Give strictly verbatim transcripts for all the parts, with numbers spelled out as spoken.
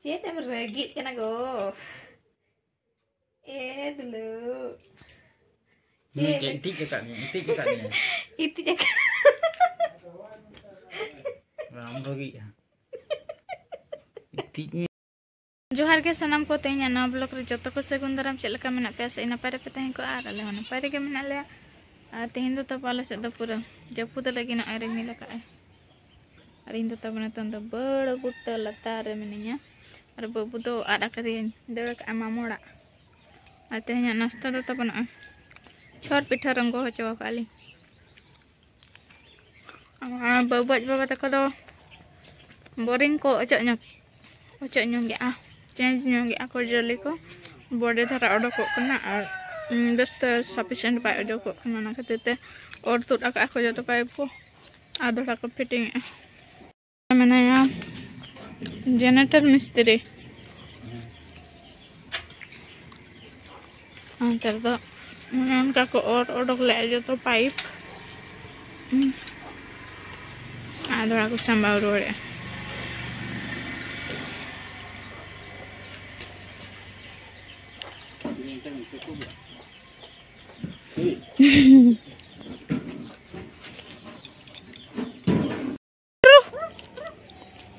ᱪᱮᱫ ᱮᱢ ᱨᱟᱹᱜᱤᱜ ᱠᱟᱱᱟ ᱜᱚ? ᱮ ᱫᱩᱞᱩ᱾ ᱪᱮᱫ? ᱤᱛᱤᱡ ᱟᱠᱟᱫ ᱢᱮᱭᱟ, ᱤᱛᱤᱡ ᱟᱠᱟᱫ ᱢᱮᱭᱟ᱾ ᱤᱛᱤᱡ ᱟᱠᱟᱫ᱾ ᱵᱟᱢ ᱵᱷᱟᱹᱜᱤᱜᱼᱟ᱾ ᱤᱛᱤᱡ ᱢᱮ᱾ ᱡᱚᱦᱟᱨ ᱜᱮ ᱥᱟᱱᱟᱢ ᱠᱚ, ᱛᱮᱦᱮᱧᱟᱜ ᱱᱟᱣᱟ vlog ᱨᱮ ᱡᱚᱛᱚ ᱠᱚ ᱥᱟᱹᱜᱩᱱ ᱫᱟᱨᱟᱢ᱾ ᱪᱮᱫ ᱞᱮᱠᱟ ᱢᱮᱱᱟᱜ ᱯᱮᱭᱟ? ᱥᱮ ᱱᱟᱯᱟᱭ ᱨᱮᱯᱮ ᱛᱟᱦᱮᱸ ᱠᱚᱜᱼᱟ? ᱟᱨ ᱟᱞᱮ ᱦᱚᱸ ᱱᱟᱯᱟᱭ ᱨᱮᱜᱮ ᱢᱮᱱᱟᱜ ᱞᱮᱭᱟ᱾ ᱟᱨ ᱛᱮᱦᱮᱧ ᱫᱚ ᱛᱟᱵᱚ ᱟᱞᱮ ᱥᱮᱫ ᱫᱚ ᱯᱩᱨᱟᱹ ᱡᱟᱹᱯᱩᱫ ᱞᱟᱹᱜᱤᱫ ᱱᱚᱜᱼᱚᱭ ᱨᱤᱢᱤᱞ ᱟᱠᱟᱫᱼᱟᱭ᱾ ᱟᱨ ᱤᱧ ᱫᱚ ᱛᱟᱵᱚ ᱱᱤᱛᱚᱝ ᱫᱚ ᱵᱟᱹᱲ ᱵᱩᱴᱟᱹ ᱞᱟᱛᱟᱨ ᱨᱮ ᱢᱤᱱᱟᱹᱧᱟ᱾ ᱟᱨ ᱵᱟᱹᱵᱩ ᱫᱚ ᱟᱫ ᱟᱠᱟᱫᱮᱭᱟᱹᱧ, ᱫᱟᱹᱲ ᱟᱠᱟᱫᱼᱟ ᱢᱟᱢᱚ ᱚᱲᱟᱜ᱾ ᱟᱨ ᱛᱮᱦᱮᱧᱟᱜ ᱱᱟᱥᱛᱟ ᱫᱚ ᱛᱟᱵᱚ ᱱᱚᱜᱼᱚᱭ ᱪᱷᱚᱨ ᱯᱤᱴᱷᱟᱹ ᱨᱚᱝᱜᱚ ᱦᱚᱪᱚ ᱟᱠᱟᱫ ᱞᱤᱧ᱾ ᱟᱨ ᱵᱟᱹᱵᱩ ᱟᱡ ᱵᱟᱵᱟ ᱛᱟᱠᱚ ᱫᱚ boring ᱠᱚ ᱚᱪᱚᱜ ᱧᱚᱜ, ᱚᱪᱚᱜ ᱧᱚᱜᱮᱜᱼᱟ, change ᱧᱚᱜᱮᱜᱼᱟ ᱠᱚ ᱡᱟᱹᱞᱤ ᱠᱚ᱾ ᱵᱚᱰᱮ ᱫᱷᱟᱨᱟ ᱚᱰᱚᱠᱚᱜ ᱠᱟᱱᱟ ᱟᱨ, ᱩᱸ, ᱵᱮᱥᱛᱮ sufficient ᱵᱟᱭ ᱚᱰᱚᱠᱚᱜ ᱠᱟᱱᱟ, ᱚᱱᱟ ᱠᱷᱟᱹᱛᱤᱨ ᱛᱮ ᱚᱨ ᱛᱩᱫ ᱟᱠᱟᱫᱼᱟ ᱠᱚ ᱡᱚᱛᱚ pipe ᱠᱚ ᱟᱨ ᱫᱚᱦᱲᱟ ᱠᱚ fitting ᱮᱜᱼᱟ᱾ ᱢᱮᱱᱟᱭᱟ janitor ᱢᱤᱥᱛᱨᱤ᱾ ᱚᱱᱛᱮ ᱨᱮᱫᱚ ᱚᱱᱮ ᱚᱱᱠᱟ ᱠᱚ ᱚᱨ ᱚᱰᱚᱠ ᱞᱮᱜᱼᱟ ᱡᱚᱛᱚ pipe᱾ ᱟᱨ ᱫᱚᱦᱲᱟ ᱠᱚ ᱥᱟᱢᱵᱟᱣ ᱨᱩᱣᱟᱹᱲᱮᱜᱼᱟ᱾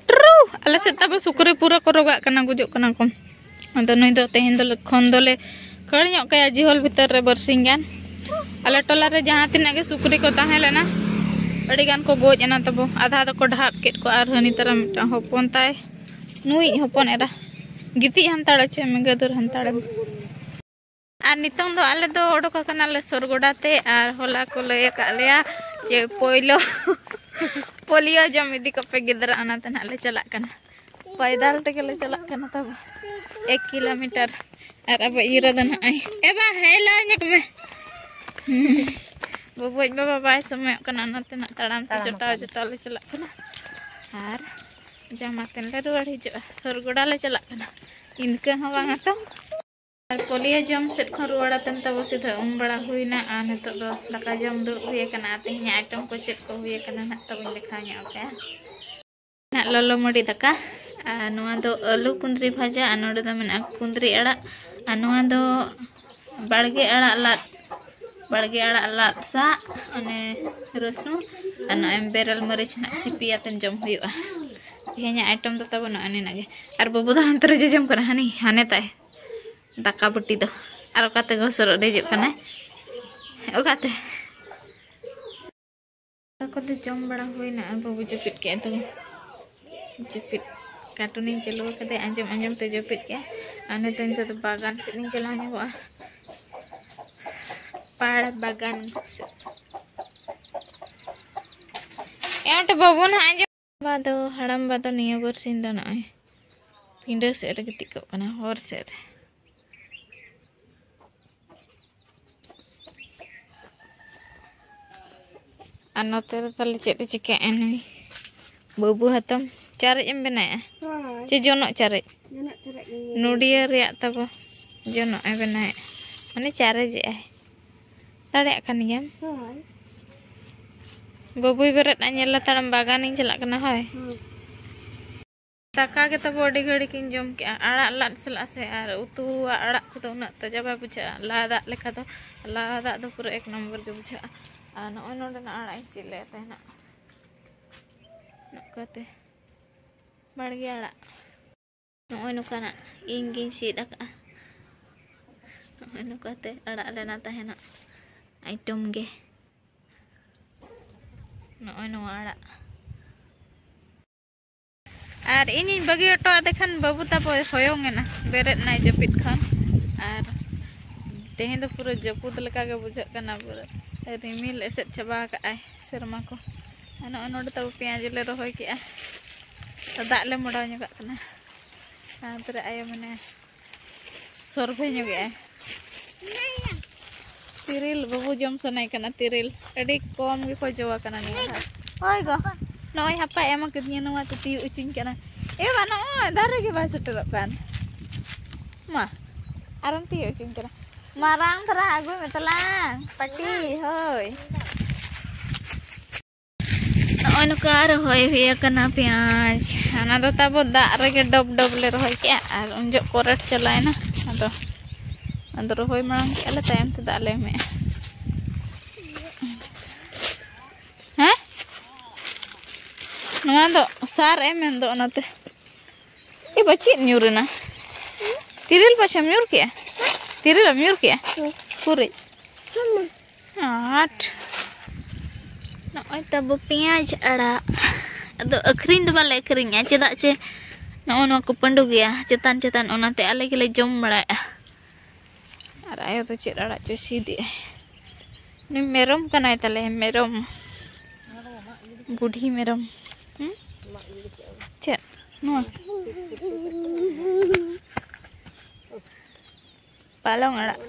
ᱴᱨᱩ! ᱟᱞᱮ ᱥᱮᱫ ᱛᱟᱵᱚ ᱥᱩᱠᱨᱤ ᱯᱩᱨᱟᱹ ᱠᱚ ᱨᱚᱜᱟᱜ ᱠᱟᱱᱟ, ᱜᱩᱡᱩᱜ ᱠᱟᱱᱟ ᱠᱚ᱾ ᱟᱫᱚ ᱱᱩᱭ ᱫᱚ ᱛᱮᱦᱮᱧ ᱫᱚᱞᱮ, ᱠᱷᱚᱱ ᱫᱚᱞᱮ ᱠᱷᱟᱹᱲ ᱧᱚᱜ ᱠᱟᱭᱟ ᱡᱤᱦᱚᱞ ᱵᱷᱤᱛᱟᱹᱨ ᱨᱮ ᱵᱟᱨᱥᱤᱧ ᱜᱟᱱ᱾ ᱟᱞᱮ ᱴᱚᱞᱟ ᱨᱮ ᱡᱟᱦᱟᱸ ᱛᱤᱱᱟᱹᱜ ᱜᱮ ᱥᱩᱠᱨᱤ ᱠᱚ ᱛᱟᱦᱮᱸ ᱞᱮᱱᱟ, ᱟᱹᱰᱤ ᱜᱟᱱ ᱠᱚ ᱜᱚᱡ ᱮᱱᱟ ᱛᱟᱵᱚ᱾ ᱟᱫᱷᱟ ᱫᱚᱠᱚ ᱰᱷᱟᱯ ᱠᱮᱫ ᱠᱚᱣᱟ ᱟᱨ ᱦᱟᱹᱱᱤ ᱛᱟᱨᱟ ᱢᱤᱫᱴᱟᱝ ᱦᱚᱯᱚᱱ ᱛᱟᱭ, ᱱᱩᱭᱤᱡ ᱦᱚᱯᱚᱱ ᱮᱨᱟ, ᱜᱤᱛᱤᱡ ᱦᱟᱱᱛᱟᱲ ᱟᱪᱷᱮ ᱢᱮᱜᱟᱹᱫᱩᱨ ᱦᱟᱱᱛᱟᱲᱮᱢ᱾ ᱟᱨ ᱱᱤᱛᱚᱝ ᱫᱚ ᱟᱞᱮ ᱫᱚ ᱚᱰᱚᱠ ᱟᱠᱟᱱᱟᱞᱮ ᱥᱚᱨᱜᱚᱰᱟ ᱛᱮ, ᱟᱨ ᱦᱚᱞᱟ ᱠᱚ ᱞᱟᱹᱭ ᱟᱠᱟᱫ ᱞᱮᱭᱟ ᱡᱮ ᱯᱳᱭᱞᱳ ᱯᱳᱞᱤᱭᱳ ᱡᱚᱢ ᱤᱫᱤ ᱠᱚᱯᱮ ᱜᱤᱫᱽᱨᱟᱹ, ᱚᱱᱟᱛᱮ ᱱᱟᱦᱟᱜ ᱞᱮ ᱪᱟᱞᱟᱜ ᱠᱟᱱᱟ᱾ ᱯᱟᱭᱫᱟᱞ ᱛᱮᱜᱮ ᱞᱮ ᱪᱟᱞᱟᱜ ᱠᱟᱱᱟ ᱛᱟᱵᱚ, ᱮᱠ ᱠᱤᱞᱳᱢᱤᱴᱟᱨ᱾ ᱟᱨ ᱟᱵᱚ ᱤᱭᱟᱹ ᱨᱮᱫᱚ ᱱᱟᱦᱟᱜ, ᱮ ᱵᱟ, ᱦᱮᱡ ᱞᱟᱧ ᱢᱮ᱾ ᱵᱟᱹᱵᱩ ᱟᱡ ᱵᱟᱵᱟ ᱵᱟᱭ ᱥᱚᱢᱚᱭᱚᱜ ᱠᱟᱱᱟ, ᱚᱱᱟᱛᱮ ᱱᱟᱦᱟᱜ ᱛᱟᱲᱟᱢ ᱛᱮ ᱛᱟᱲᱟᱢ ᱡᱚᱴᱟᱣ ᱛᱟᱲᱟᱢ᱾ ᱡᱚᱴᱟᱣ ᱞᱮ ᱪᱟᱞᱟᱜ ᱠᱟᱱᱟ᱾ ᱟᱨ ᱡᱟᱢᱟ ᱛᱮ ᱞᱮ ᱨᱩᱣᱟᱹᱲ ᱦᱤᱡᱩᱜᱼᱟ, ᱥᱚᱨᱜᱚᱰᱟ ᱞᱮ ᱪᱟᱞᱟᱜ ᱠᱟᱱᱟ᱾ ᱤᱱᱠᱟᱹ ᱦᱚᱸ ᱵᱟᱝᱟ ᱛᱚ᱾ ᱟᱨ ᱯᱳᱞᱤᱭᱳ ᱡᱚᱢ ᱥᱮᱫ ᱠᱷᱚᱱ ᱨᱩᱣᱟᱹᱲ ᱟᱛᱮᱱ ᱛᱟᱵᱚ ᱥᱤᱫᱷᱟᱹ ᱩᱢ ᱵᱟᱲᱟ ᱦᱩᱭᱱᱟ, ᱟᱨ ᱱᱤᱛᱚᱜ ᱫᱚ ᱫᱟᱠᱟ ᱡᱚᱢ ᱫᱩᱲᱩᱵ ᱦᱩᱭ ᱟᱠᱟᱱᱟ᱾ ᱟᱨ ᱛᱮᱦᱮᱧᱟᱜ item ᱠᱚ ᱪᱮᱫ ᱠᱚ ᱦᱩᱭ ᱟᱠᱟᱱᱟ ᱱᱟᱦᱟᱜ ᱛᱟᱵᱚᱧ ᱫᱮᱠᱷᱟᱣ ᱧᱚᱜ ᱟᱯᱮᱭᱟ᱾ ᱱᱟᱦᱟᱜ ᱞᱚᱞᱚ ᱢᱟᱹᱰᱤ ᱫᱟᱠᱟ, ᱟᱨ ᱱᱚᱣᱟ ᱫᱚ ᱟᱹᱞᱩ ᱠᱩᱸᱫᱽᱨᱤ ᱵᱷᱟᱡᱟ, ᱟᱨ ᱱᱚᱰᱮ ᱫᱚ ᱢᱮᱱᱟᱜᱼᱟ ᱠᱩᱸᱫᱽᱨᱤ ᱟᱲᱟᱜ, ᱟᱨ ᱱᱚᱣᱟ ᱫᱚ ᱵᱟᱲᱜᱮ ᱟᱲᱟᱜ ᱞᱟᱫ, ᱵᱟᱲᱜᱮ ᱟᱲᱟᱜ ᱞᱟᱫ ᱥᱟᱜ ᱚᱱᱮ ᱨᱟᱹᱥᱩᱱ ᱟᱨ ᱱᱚᱜᱼᱚᱭ ᱵᱮᱨᱮᱞ ᱢᱟᱹᱨᱤᱪ ᱱᱟᱜ ᱥᱤᱯᱤ ᱟᱛᱮᱱ ᱡᱚᱢ ᱦᱩᱭᱩᱜᱼᱟ᱾ ᱛᱮᱦᱮᱧᱟᱜ ᱟᱭᱴᱮᱢ ᱫᱚ ᱛᱟᱵᱚᱱ ᱱᱚᱜᱼᱚᱭ ᱱᱤᱱᱟᱹᱜ ᱜᱮ᱾ ᱟᱨ ᱵᱟᱹᱵᱩ ᱫᱚ ᱦᱟᱱᱛᱮ ᱨᱮ ᱡᱚᱡᱚᱢ ᱠᱟᱱᱟ, ᱦᱟᱹᱱᱤ ᱦᱟᱱᱮ ᱛᱟᱭ ᱫᱟᱠᱟ ᱵᱟᱹᱴᱤ ᱫᱚ᱾ ᱟᱨ ᱚᱠᱟᱛᱮ ᱜᱚᱥᱚᱨᱚᱜ ᱦᱤᱡᱩᱜ ᱠᱟᱱᱟᱭ, ᱚᱠᱟᱛᱮ? ᱫᱟᱠᱟ ᱫᱚ ᱡᱚᱢ ᱵᱟᱲᱟ ᱦᱩᱭᱱᱟ ᱟᱨ ᱵᱟᱹᱵᱩ ᱡᱟᱹᱯᱤᱫ ᱠᱮᱫᱼᱟᱭ ᱛᱟᱵᱚᱱ᱾ ᱡᱟᱹᱯᱤᱫ ᱠᱟᱨᱴᱩᱱᱤᱧ ᱪᱟᱹᱞᱩ ᱟᱠᱟᱫᱟ, ᱟᱸᱡᱚᱢ ᱟᱸᱡᱚᱢ ᱛᱮ ᱡᱟᱹᱯᱤᱫ ᱠᱮᱫᱼᱟᱭ᱾ ᱟᱨ ᱱᱤᱛᱚᱜ, ᱱᱤᱛᱚᱜ ᱫᱚ ᱵᱟᱜᱟᱱ ᱥᱮᱫ ᱤᱧ ᱪᱟᱞᱟᱣ ᱧᱚᱜᱚᱜᱼᱟ, ᱯᱟᱲ ᱵᱟᱜᱟᱱ ᱥᱮᱫ᱾ ᱮ ᱚᱸᱰᱮ ᱵᱟᱹᱵᱩ ᱱᱟᱦᱟᱜ ᱟᱸᱡᱚᱢ᱾ ᱵᱟ ᱫᱚ, ᱦᱟᱲᱟᱢ ᱵᱟ ᱫᱚ ᱱᱤᱭᱟᱹ ᱵᱟᱨᱥᱤᱧ ᱫᱚ ᱱᱚᱜᱼᱚᱭ ᱯᱤᱸᱰᱟᱹ ᱥᱮᱫ ᱨᱮ ᱜᱤᱛᱤᱡ ᱠᱚᱜ ᱠᱟᱱᱟ, ᱦᱚᱨ ᱥᱮᱫ ᱨᱮ᱾ ᱟᱨ ᱱᱚᱛᱮ ᱨᱮ ᱛᱟᱦᱞᱮ ᱪᱮᱫ ᱮ ᱪᱤᱠᱟᱹᱭᱮᱫᱼᱟ ᱱᱩᱭ ᱵᱟᱹᱵᱩ ᱦᱟᱛᱚᱢ? ᱪᱟᱨᱮᱡ ᱮᱢ ᱵᱮᱱᱟᱣᱮᱫᱼᱟ? ᱦᱳᱭ᱾ ᱪᱮ ᱡᱚᱱᱚᱜ ᱪᱟᱨᱮᱡ? ᱡᱚᱱᱚᱜ ᱪᱟᱨᱮᱡ ᱜᱮ᱾ ᱱᱚᱰᱤᱭᱟᱹ ᱨᱮᱭᱟᱜ ᱛᱟᱵᱚ ᱡᱚᱱᱚᱜ ᱮ ᱵᱮᱱᱟᱣᱮᱫᱼᱟ, ᱢᱟᱱᱮ ᱪᱟᱨᱮᱡᱮᱜᱼᱟᱭ᱾ ᱫᱟᱲᱮᱭᱟᱜ ᱠᱟᱱ ᱜᱮᱭᱟᱢ᱾ ᱦᱳᱭ᱾ ᱵᱟᱹᱵᱩᱭ ᱵᱮᱨᱮᱫ ᱮᱱᱟ, ᱧᱮᱞ ᱦᱟᱛᱟᱲᱟᱢ, ᱵᱟᱜᱟᱱᱤᱧ ᱪᱟᱞᱟᱜ ᱠᱟᱱᱟ᱾ ᱦᱳᱭ᱾ ᱦᱩᱸ᱾ ᱫᱟᱠᱟ ᱜᱮ ᱛᱟᱵᱚ ᱟᱹᱰᱤ ᱜᱷᱟᱹᱲᱤᱡ ᱤᱧ ᱡᱚᱢ ᱠᱮᱜᱼᱟ᱾ ᱟᱲᱟᱜ ᱞᱟᱫ ᱥᱟᱞᱟᱜ ᱥᱮ ᱟᱨ ᱩᱛᱩᱣᱟᱜ ᱟᱲᱟᱜ ᱠᱚᱫᱚ ᱩᱱᱟᱹᱜ ᱛᱟᱡᱟ ᱵᱟᱭ ᱵᱩᱡᱷᱟᱹᱜᱼᱟ᱾ ᱞᱟᱫᱟᱜ ᱞᱮᱠᱟ ᱫᱚ, ᱞᱟᱫᱟᱜ ᱫᱚ ᱯᱩᱨᱟᱹ ᱮᱠ ᱱᱚᱢᱵᱚᱨ ᱜᱮ ᱵᱩᱡᱷᱟᱹᱜᱼᱟ᱾ ᱟᱨ ᱱᱚᱜᱼᱚᱭ ᱱᱚᱰᱮᱱᱟᱜ ᱟᱲᱟᱜ ᱤᱧ ᱥᱤᱫ ᱞᱮᱫ ᱛᱟᱦᱮᱱᱟ᱾ ᱱᱚᱝᱠᱟᱛᱮ ᱵᱟᱲᱜᱮ ᱟᱲᱟᱜ᱾ ᱱᱚᱜᱼᱚᱭ ᱱᱚᱝᱠᱟᱱᱟᱜ ᱤᱧ ᱜᱤᱧ ᱥᱤᱫ ᱟᱠᱟᱫᱼᱟ᱾ ᱱᱚᱜᱼᱚᱭ ᱱᱚᱝᱠᱟᱛᱮ ᱟᱲᱟᱜ ᱞᱮᱱᱟ ᱛᱟᱦᱮᱱᱟ ᱟᱭᱴᱚᱢ ᱜᱮ᱾ ᱱᱚᱜᱼᱚᱭ ᱱᱚᱣᱟ ᱟᱲᱟᱜ᱾ ᱟᱨ ᱤᱧᱤᱧ ᱵᱟᱹᱜᱤ ᱦᱚᱴᱚ ᱟᱫᱮ ᱠᱷᱟᱱ ᱵᱟᱹᱵᱩ ᱛᱟᱵᱚᱭ ᱦᱚᱭᱚᱝ ᱮᱱᱟ, ᱵᱮᱨᱮᱫ ᱮᱱᱟᱭ ᱡᱟᱹᱯᱤᱫ ᱠᱷᱚᱱ᱾ ᱟᱨ ᱛᱮᱦᱮᱧ ᱫᱚ ᱯᱩᱨᱟᱹ ᱡᱟᱹᱯᱩᱫ ᱞᱮᱠᱟ ᱜᱮ ᱵᱩᱡᱷᱟᱹᱜ ᱠᱟᱱᱟ, ᱯᱩᱨᱟᱹ ᱨᱤᱢᱤᱞ ᱮᱥᱮᱫ ᱪᱟᱵᱟ ᱟᱠᱟᱫᱼᱟᱭ ᱥᱮᱨᱢᱟ ᱠᱚ᱾ ᱟᱨ ᱱᱚᱜᱼᱚᱭ ᱱᱚᱰᱮ ᱛᱟᱵᱚ ᱯᱮᱸᱭᱟᱡᱽ ᱞᱮ ᱨᱚᱦᱚᱭ ᱠᱮᱜᱼᱟ, ᱫᱟᱜ ᱞᱮ ᱢᱚᱰᱟᱣ ᱧᱚᱜᱟᱜ ᱠᱟᱱᱟ᱾ ᱟᱨ ᱱᱚᱛᱮ ᱨᱮ ᱟᱭᱳ ᱢᱮᱱᱟᱭᱟ, ᱥᱚᱨᱵᱷᱮ ᱧᱚᱜᱮᱜᱼᱟᱭ᱾ ᱛᱤᱨᱤᱞ ᱵᱟᱹᱵᱩ ᱡᱚᱢ ᱥᱟᱱᱟᱭᱮ ᱠᱟᱱᱟ, ᱛᱤᱨᱤᱞ ᱟᱹᱰᱤ ᱠᱚᱢ ᱜᱮᱠᱚ ᱡᱚ ᱟᱠᱟᱱᱟ ᱱᱤᱭᱟᱹ ᱫᱷᱟᱣ᱾ ᱦᱳᱭ ᱜᱚ, ᱱᱚᱜᱼᱚᱭ ᱦᱟᱯᱟᱭ ᱮᱢ ᱟᱠᱟᱫᱤᱧᱟ, ᱱᱚᱣᱟ ᱛᱮ ᱛᱤᱭᱳᱜ ᱦᱚᱪᱚᱧ ᱠᱟᱱᱟ᱾ ᱮ ᱵᱟ, ᱱᱚᱜᱼᱚᱭ ᱫᱟᱨᱮ ᱜᱮ ᱵᱟᱭ ᱥᱮᱴᱮᱨᱚᱜ ᱠᱟᱱ᱾ ᱢᱟ, ᱟᱨᱮᱢ ᱛᱤᱭᱳᱜ ᱦᱚᱪᱚᱧ ᱠᱟᱱᱟ᱾ ᱢᱟᱨᱟᱝ ᱫᱷᱟᱨᱟ ᱟᱹᱜᱩᱭ ᱢᱮ ᱛᱟᱞᱟᱝ, ᱯᱟᱹᱴᱤ, ᱦᱳᱭ᱾ ᱱᱚᱜᱼᱚ ᱱᱚᱜᱼᱚᱭ ᱱᱚᱝᱠᱟ ᱨᱚᱦᱚᱭ ᱦᱩᱭ ᱟᱠᱟᱱᱟ ᱯᱮᱸᱭᱟᱡᱽ᱾ ᱚᱱᱟ ᱫᱚ ᱛᱟᱵᱚ ᱫᱟᱜ ᱨᱮᱜᱮ ᱰᱚᱵ ᱰᱚᱵ ᱞᱮ ᱨᱚᱦᱚᱭ ᱠᱮᱜᱼᱟ, ᱟᱨ ᱩᱱ ᱡᱚᱜ ᱠᱚᱨᱮᱴ ᱪᱟᱞᱟᱣᱮᱱᱟ᱾ ᱟᱫᱚ, ᱟᱫᱚ ᱨᱚᱦᱚᱭ ᱢᱟᱲᱟᱝ ᱠᱮᱜᱼᱟ ᱞᱮ, ᱛᱟᱭᱚᱢ ᱛᱮ ᱫᱟᱜ ᱞᱮ ᱮᱢᱮᱜᱼᱟ᱾ ᱦᱮᱸ? ᱱᱚᱣᱟ ᱫᱚ ᱥᱟᱨ ᱮᱢ ᱮᱢ ᱫᱚ ᱚᱱᱟᱛᱮ᱾ ᱮ ᱵᱟ, ᱪᱮᱫ ᱧᱩᱨ ᱮᱱᱟ? ᱛᱤᱨᱤᱞ ᱯᱟᱪᱷᱮᱢ ᱧᱩᱨ ᱠᱮᱜᱼᱟ? ᱛᱤᱨᱤᱞ ᱮᱢ ᱧᱩᱨ ᱠᱮᱜᱼᱟ? ᱦᱩᱸ᱾ ᱩᱠᱩᱨᱤᱡ᱾ ᱟᱴ᱾ ᱱᱚᱜᱼᱚᱭ ᱛᱟᱵᱚ ᱯᱮᱸᱭᱟᱡᱽ ᱟᱲᱟᱜ᱾ ᱟᱫᱚ ᱟᱹᱠᱷᱨᱤᱧ ᱫᱚ ᱵᱟᱞᱮ ᱟᱹᱠᱷᱨᱤᱧᱟ, ᱪᱮᱫᱟᱜ ᱪᱮ ᱱᱚᱜᱼᱚ ᱱᱚᱣᱟ ᱠᱚ ᱯᱟᱹᱰᱩ ᱜᱮᱭᱟ ᱪᱮᱛᱟᱱ ᱪᱮᱛᱟᱱ, ᱚᱱᱟᱛᱮ ᱟᱞᱮ ᱜᱮᱞᱮ ᱡᱚᱢ ᱵᱟᱲᱟᱭᱟ᱾ ᱟᱨ ᱟᱭᱳ ᱫᱚ ᱪᱮᱫ ᱟᱲᱟᱜ ᱪᱚᱭ ᱥᱤᱫᱮᱜᱼᱟᱭ᱾ ᱩᱱᱤ ᱢᱮᱨᱚᱢ ᱠᱟᱱᱟᱭ ᱛᱟᱞᱮ, ᱢᱮᱨᱚᱢ᱾ ᱵᱩᱰᱷᱤ ᱢᱮᱨᱚᱢ᱾ ᱦᱩᱸ? ᱪᱮᱫ? ᱱᱚᱣᱟ? ᱯᱟᱞᱚᱝ ᱟᱲᱟᱜ᱾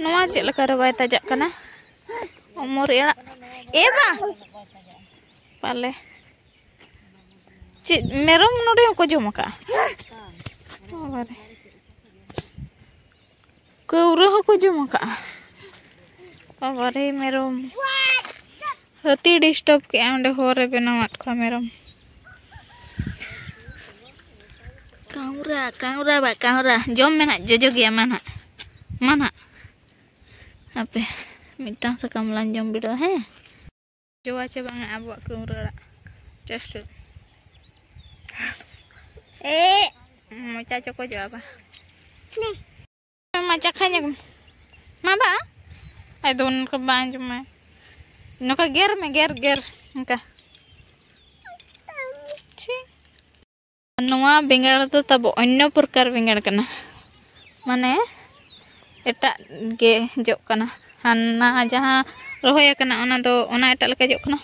ᱱᱚᱣᱟ ᱪᱮᱫ ᱞᱮᱠᱟ ᱨᱮ ᱵᱟᱭ ᱛᱟᱡᱟᱜ ᱠᱟᱱᱟ? ᱚᱢᱚᱨᱤ ᱟᱲᱟᱜ᱾ ᱮ ᱵᱟ! ᱯᱟᱞᱮ᱾ ᱪᱮᱫ, ᱢᱮᱨᱚᱢ ᱱᱚᱰᱮ ᱦᱚᱸᱠᱚ ᱡᱚᱢ ᱟᱠᱟᱫᱼᱟ? ᱵᱟᱵᱟᱨᱮ᱾ ᱠᱟᱹᱣᱨᱟᱹ ᱦᱚᱸᱠᱚ ᱡᱚᱢ ᱟᱠᱟᱫᱼᱟ? ᱵᱟᱵᱟᱨᱮ, ᱢᱮᱨᱚᱢ᱾ ᱦᱟᱹᱛᱤ ᱰᱤᱥᱴᱟᱵᱽ ᱠᱮᱜᱼᱟ ᱚᱸᱰᱮ ᱦᱚᱨ ᱨᱮ ᱵᱮᱱᱟᱣᱟᱫ ᱠᱚᱣᱟ ᱢᱮᱨᱚᱢ᱾ ᱠᱟᱹᱣᱨᱟ, ᱠᱟᱹᱣᱨᱟ ᱵᱟ, ᱠᱟᱹᱣᱨᱟ᱾ ᱡᱚᱢ ᱢᱮ ᱱᱟᱜ, ᱡᱚᱡᱚ ᱜᱮᱭᱟ, ᱢᱟ ᱱᱟᱜ᱾ ᱢᱟ ᱱᱟᱜ᱾ ᱦᱟᱯᱮ, ᱢᱤᱫᱴᱟᱝ ᱥᱟᱠᱟᱢ ᱞᱟᱝ ᱡᱚᱢ ᱵᱤᱰᱟᱹᱣᱟ, ᱦᱮᱸ? ᱡᱚᱣᱟ ᱪᱮ ᱵᱟᱝᱟ ᱟᱵᱚᱣᱟᱜ ᱠᱟᱹᱣᱨᱟᱹ ᱟᱲᱟᱜ? ᱴᱮᱥᱴ ᱦᱩᱭᱩᱜ᱾ ᱮ! ᱢᱚᱪᱟ ᱪᱚᱠᱚᱡᱚᱜᱼᱟ ᱵᱟ᱾ ᱱᱮ᱾ ᱢᱟ ᱪᱟᱠᱷᱟ ᱧᱚᱜ ᱢᱮ᱾ ᱢᱟ ᱵᱟ᱾ ᱟᱭ ᱫᱚ ᱱᱚᱝᱠᱟ ᱵᱟᱝ ᱟᱸᱡᱚᱢᱟᱭ᱾ ᱱᱚᱝᱠᱟ ᱜᱮᱨ ᱢᱮ, ᱜᱮᱨ, ᱜᱮᱨ᱾ ᱱᱚᱝᱠᱟ᱾ ᱪᱷᱤ᱾ ᱱᱚᱣᱟ ᱵᱮᱸᱜᱟᱲ ᱫᱚ ᱛᱟᱵᱚ ᱚᱱᱱᱚ ᱯᱨᱚᱠᱟᱨ ᱵᱮᱸᱜᱟᱲ ᱠᱟᱱᱟ, ᱢᱟᱱᱮ ᱮᱴᱟᱜ ᱜᱮ ᱡᱚᱜ ᱠᱟᱱᱟ᱾ ᱦᱟᱱᱟ ᱡᱟᱦᱟᱸ ᱨᱚᱦᱚᱭ ᱟᱠᱟᱱᱟ ᱚᱱᱟ ᱫᱚ ᱚᱱᱟ ᱮᱴᱟᱜ ᱞᱮᱠᱟ ᱡᱚᱜ ᱠᱟᱱᱟ,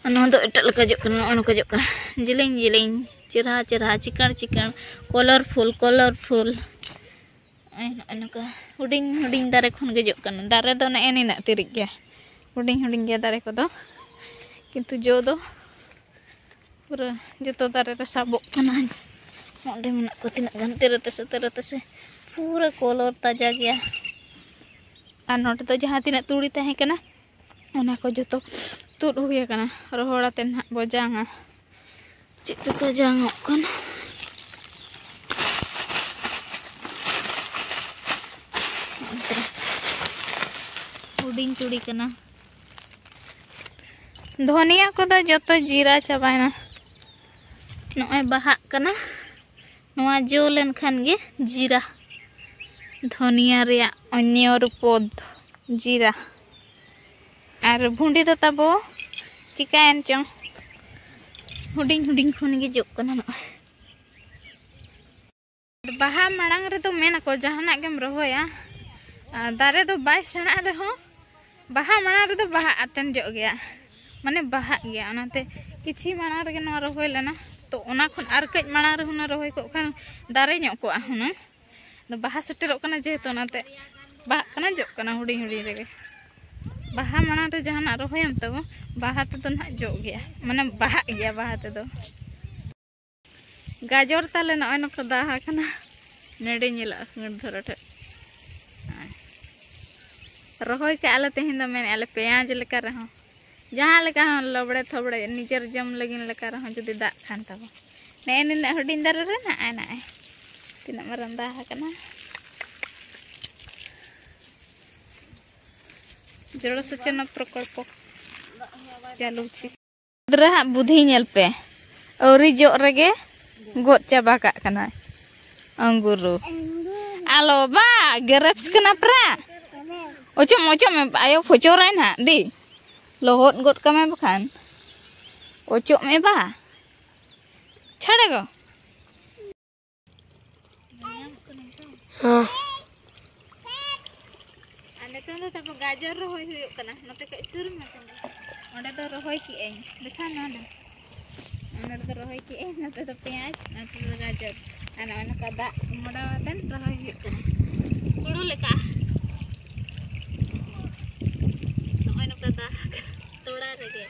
ᱟᱨ ᱱᱚᱣᱟ ᱫᱚ ᱮᱴᱟᱜ ᱞᱮᱠᱟ ᱡᱚᱜ ᱠᱟᱱᱟ᱾ ᱱᱚᱜᱼᱚ ᱱᱚᱝᱠᱟ ᱡᱚᱜ ᱠᱟᱱᱟ, ᱡᱮᱞᱮᱧ ᱡᱮᱞᱮᱧ, ᱪᱮᱨᱦᱟ ᱪᱮᱨᱦᱟ, ᱪᱤᱠᱟᱹᱬ ᱪᱤᱠᱟᱹᱬ, ᱠᱚᱞᱚᱨᱯᱷᱩᱞ ᱠᱚᱞᱚᱨᱯᱷᱩᱞ᱾ ᱱᱚᱜᱼᱚᱭ ᱱᱚᱜᱼᱚᱭ ᱱᱚᱝᱠᱟ ᱦᱩᱰᱤᱧ ᱦᱩᱰᱤᱧ ᱫᱟᱨᱮ ᱠᱷᱚᱱ ᱜᱮ ᱡᱚᱜ ᱠᱟᱱᱟ᱾ ᱫᱟᱨᱮ ᱫᱚ ᱱᱮᱜᱼᱮ ᱱᱤᱱᱟᱹᱜ ᱛᱤᱨᱤᱡ ᱜᱮᱭᱟ, ᱦᱩᱰᱤᱧ ᱦᱩᱰᱤᱧ ᱜᱮᱭᱟ ᱫᱟᱨᱮ ᱠᱚᱫᱚ, ᱠᱤᱱᱛᱩ ᱡᱚ ᱫᱚ ᱯᱩᱨᱟᱹ ᱡᱚᱛᱚ ᱫᱟᱨᱮ ᱨᱮ ᱥᱟᱵᱚᱜ ᱠᱟᱱᱟ᱾ ᱱᱚᱰᱮ ᱢᱮᱱᱟᱜ ᱠᱚᱣᱟ ᱛᱤᱱᱟᱹᱜ ᱜᱟᱱ, ᱛᱮᱨᱮ ᱛᱮᱥᱮ, ᱛᱮᱨᱮ ᱛᱮᱥᱮ, ᱯᱩᱨᱟᱹ ᱠᱚᱞᱚᱨ ᱛᱟᱡᱟ ᱜᱮᱭᱟ᱾ ᱟᱨ ᱱᱚᱰᱮ ᱫᱚ ᱡᱟᱦᱟᱸ ᱛᱤᱱᱟᱹᱜ ᱛᱩᱲᱤ ᱛᱟᱦᱮᱸ ᱠᱟᱱᱟ, ᱚᱱᱟ ᱠᱚ ᱡᱚᱛᱚ ᱛᱩᱫ ᱦᱩᱭ ᱟᱠᱟᱱᱟ᱾ ᱨᱚᱦᱚᱲ ᱟᱛᱮ ᱱᱟᱦᱟᱜ ᱵᱚ ᱡᱟᱝᱟ᱾ ᱪᱮᱫ ᱞᱮᱠᱟ ᱡᱟᱝᱚᱜ ᱠᱟᱱᱟ᱾ ᱦᱩᱰᱤᱧ ᱪᱩᱲᱤ ᱠᱟᱱᱟ᱾ ᱫᱷᱚᱱᱤᱭᱟ ᱠᱚᱫᱚ ᱡᱚᱛᱚ ᱡᱤᱨᱟ ᱪᱟᱵᱟᱭᱮᱱᱟ᱾ ᱱᱚᱜᱼᱚᱭ ᱵᱟᱦᱟᱜ ᱠᱟᱱᱟ᱾ ᱱᱚᱣᱟ ᱡᱚ ᱞᱮᱱᱠᱷᱟᱱ ᱜᱮ ᱡᱤᱨᱟ᱾ ᱫᱷᱚᱱᱤᱭᱟ ᱨᱮᱭᱟᱜ ᱚᱱᱭᱚᱨ ᱯᱚᱫᱽ ᱡᱤᱨᱟ᱾ ᱟᱨ ᱵᱷᱩᱸᱰᱤ ᱫᱚ ᱛᱟᱵᱚ ᱪᱤᱠᱟᱹᱭᱮᱱ ᱪᱚᱝ, ᱦᱩᱰᱤᱧ ᱦᱩᱰᱤᱧ ᱠᱷᱚᱱ ᱜᱮ ᱡᱚᱜ ᱠᱟᱱᱟ ᱱᱚᱜᱼᱚᱭ᱾ ᱵᱟᱦᱟ ᱢᱟᱲᱟᱝ ᱨᱮᱫᱚ ᱢᱮᱱᱟᱠᱚ ᱡᱟᱦᱟᱱᱟᱜ ᱜᱮᱢ ᱨᱚᱦᱚᱭᱟ, ᱟᱨ ᱫᱟᱨᱮ ᱫᱚ ᱵᱟᱭ ᱥᱮᱬᱟᱜ ᱨᱮᱦᱚᱸ ᱵᱟᱦᱟ ᱢᱟᱲᱟᱝ ᱨᱮᱫᱚ ᱵᱟᱦᱟ ᱟᱛᱮᱱ ᱡᱚᱜ ᱜᱮᱭᱟ, ᱢᱟᱱᱮ ᱵᱟᱦᱟᱜ ᱜᱮᱭᱟ᱾ ᱚᱱᱟᱛᱮ ᱠᱤᱪᱷᱤ ᱢᱟᱲᱟᱝ ᱨᱮᱜᱮ ᱱᱚᱣᱟ ᱨᱚᱦᱚᱭ ᱞᱮᱱᱟ, ᱛᱚ ᱚᱱᱟ ᱠᱷᱚᱱ ᱟᱨ ᱠᱟᱹᱡ ᱢᱟᱲᱟᱝ ᱨᱮ ᱦᱩᱱᱟᱹᱝ ᱨᱚᱦᱚᱭ ᱠᱚᱜ ᱠᱷᱟᱱ ᱫᱟᱨᱮ ᱧᱚᱜ ᱠᱚᱜᱼᱟ ᱦᱩᱱᱟᱹᱝ᱾ ᱟᱫᱚ ᱵᱟᱦᱟ ᱥᱮᱴᱮᱨᱚᱜ ᱠᱟᱱᱟ ᱡᱮᱦᱮᱛᱩ, ᱚᱱᱟᱛᱮ ᱵᱟᱦᱟᱜ ᱠᱟᱱᱟ, ᱡᱚᱜ ᱠᱟᱱᱟ ᱦᱩᱰᱤᱧ ᱦᱩᱰᱤᱧ ᱨᱮᱜᱮ᱾ ᱵᱟᱦᱟ ᱢᱟᱲᱟᱝ ᱨᱮ ᱡᱟᱦᱟᱱᱟᱜ ᱨᱚᱦᱚᱭᱟᱢ ᱛᱟᱵᱚ, ᱵᱟᱦᱟ ᱛᱮᱫᱚ ᱱᱟᱦᱟᱜ ᱡᱚᱜ ᱜᱮᱭᱟ, ᱢᱟᱱᱮ ᱵᱟᱦᱟᱜ ᱜᱮᱭᱟ ᱵᱟᱦᱟ ᱛᱮᱫᱚ᱾ ᱜᱟᱡᱚᱨ ᱛᱟᱞᱮ ᱱᱚᱜᱼᱚᱭ ᱱᱚᱝᱠᱟ ᱫᱟᱦᱟ ᱠᱟᱱᱟ, ᱱᱮᱰᱮ ᱧᱮᱞᱚᱜᱼᱟ ᱥᱤᱸᱜᱟᱹᱲ ᱫᱷᱚᱨᱟ ᱴᱷᱮᱡ᱾ ᱨᱚᱦᱚᱭ ᱠᱟᱜᱼᱟ ᱞᱮ ᱛᱮᱦᱮᱧ ᱫᱚ, ᱢᱮᱱᱮᱫᱼᱟ ᱞᱮ ᱯᱮᱸᱭᱟᱡᱽ ᱞᱮᱠᱟ ᱨᱮᱦᱚᱸ, ᱡᱟᱦᱟᱸ ᱞᱮᱠᱟ ᱦᱚᱸ ᱞᱚᱵᱲᱮ ᱛᱷᱚᱵᱲᱮ ᱱᱤᱡᱮᱨ ᱡᱚᱢ ᱞᱟᱹᱜᱤᱫ ᱞᱮᱠᱟ ᱨᱮᱦᱚᱸ ᱡᱩᱫᱤ ᱫᱟᱜ ᱠᱷᱟᱱ ᱛᱟᱵᱚ᱾ ᱱᱮᱜᱼᱮ ᱱᱤᱱᱟᱹᱜ ᱦᱩᱰᱤᱧ ᱫᱟᱨᱮ ᱨᱮ ᱱᱟᱜᱼᱟᱭ ᱱᱟᱜᱼᱟᱭ ᱛᱤᱱᱟᱹᱜ ᱢᱟᱨᱟᱝ ᱫᱟᱦᱟ ᱠᱟᱱᱟ᱾ ᱡᱚᱲ ᱥᱮᱪᱱᱟ ᱯᱨᱚᱠᱚᱞᱯᱚ ᱪᱟᱹᱞᱩ ᱪᱮ᱾ ᱜᱤᱫᱽᱨᱟᱹ ᱦᱟᱸᱜ ᱵᱩᱫᱷᱤ ᱧᱮᱞ ᱯᱮ, ᱟᱹᱣᱨᱤ ᱡᱚᱜ ᱨᱮᱜᱮ ᱜᱚᱫ ᱪᱟᱵᱟ ᱠᱟᱜ ᱠᱟᱱᱟᱭ ᱟᱝᱜᱩᱨ᱾ ᱟᱞᱚ ᱵᱟ, ᱜᱨᱮᱯᱥ ᱠᱟᱱᱟ ᱯᱨᱟ᱾ ᱚᱪᱚᱜ ᱢᱮ, ᱚᱪᱚᱜ ᱢᱮ, ᱟᱭᱳ ᱯᱷᱚᱪᱚᱨᱟᱭ ᱱᱟᱦᱟᱜ ᱫᱤ᱾ ᱞᱚᱦᱚᱫ ᱜᱚᱫ ᱠᱟᱢᱟᱭ ᱵᱟᱠᱷᱟᱱ᱾ ᱚᱪᱚᱜ ᱢᱮ ᱵᱟ᱾ ᱪᱷᱟᱲᱮ ᱜᱚ᱾ ᱦᱮᱸ᱾ ᱟᱨ ᱱᱤᱛᱚᱝ ᱫᱚ ᱛᱟᱵᱚ ᱜᱟᱡᱚᱨ ᱨᱚᱦᱚᱭ ᱦᱩᱭᱩᱜ ᱠᱟᱱᱟ᱾ ᱱᱚᱛᱮ ᱠᱷᱚᱡ ᱥᱩᱨ ᱢᱮ ᱛᱟᱵᱚ᱾ ᱚᱸᱰᱮ ᱫᱚ ᱨᱚᱦᱚᱭ ᱠᱮᱜᱼᱟᱹᱧ᱾ ᱫᱮᱠᱷᱟᱣ ᱱᱚᱣᱟ ᱫᱚ᱾ ᱚᱸᱰᱮ ᱫᱚ ᱨᱚᱦᱚᱭ ᱠᱮᱜᱼᱟᱹᱧ, ᱱᱚᱛᱮ ᱫᱚ ᱯᱮᱸᱭᱟᱡᱽ, ᱱᱚᱛᱮ ᱫᱚ ᱜᱟᱡᱚᱨ᱾ ᱟᱨ ᱱᱚᱜᱼᱚᱭ ᱱᱚᱝᱠᱟ ᱫᱟᱜ ᱢᱚᱰᱟᱣ ᱠᱟᱛᱮ ᱨᱚᱦᱚᱭ ᱦᱩᱭᱩᱜ ᱠᱟᱱᱟ᱾ ᱦᱩᱲᱩ ᱞᱮᱠᱟ᱾ ᱱᱚᱜᱼᱚᱭ ᱱᱚᱝᱠᱟ ᱫᱟᱜ ᱛᱚᱲᱟ ᱨᱮᱜᱮ᱾